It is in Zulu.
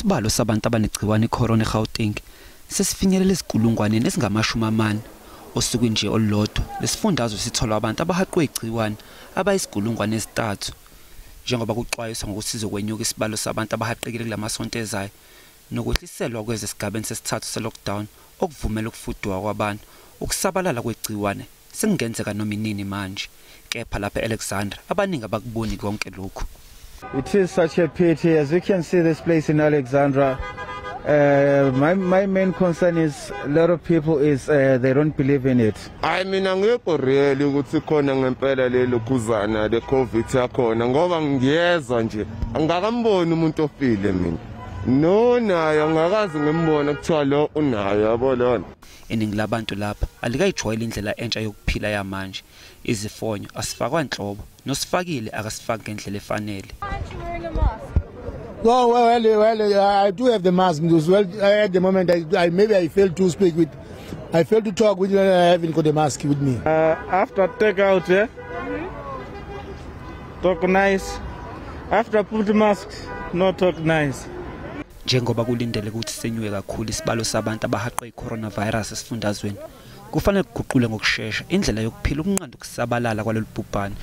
Isibalo sabantu abanegciwane i-corona eGauteng sesifinyelele ezinkulungwaneni ezingama-40 osukwini nje olulodwa. Lesifundazwe sithola abantu abahaqwe igciwane abayizinkulungwane ezi-3. Njengoba kuxwayiswa ngokuthi sizokwenyuka isibalo sabantu abahaqekile kulamasonto ezayo nokwehliselwa kweze esigabeni sesithathu se-lockdown okuvumela ukufuduka kwabantu, ukusabalala kwegciwane sekungenzeka noma inini manje. Kepha lapha e-Alexandra abaningi abakuboni konke lokhu. It is such a pity. As you can see, this place in Alexandra. My main concern is a lot of people is they don't believe in it. Hayi, mina ngekho really ukuthi khona ngempela lelo khuzana le COVID yakhona, ngoba ngiyezwa nje, angikamboni umuntu ofile mina. No, nayo angakaze ngimbone kuthiwa lo unayo, yabo lona. Iningi labantu lapha alikayijwayeli indlela entsha yokuphila yamanje. Izifonyo asifakwa nhlobo, nosifakile akasifaki ngendlela efanele. Aren't you wearing a mask? No, well, I do have the mask because, well, at the moment, maybe I failed to speak with, I failed to talk with, I haven't got the mask with me. After take out, eh? Talk nice. After put mask, no talk nice. Njengoba kulindele ukuthi senyuke kakhulu isibalo sabantu abahaqwe i-coronavirus esifundazweni, kufanele kuguqulwe ngokushesha indlela yokuphila ukunqanda ukusabalala kwalolu bhubhane.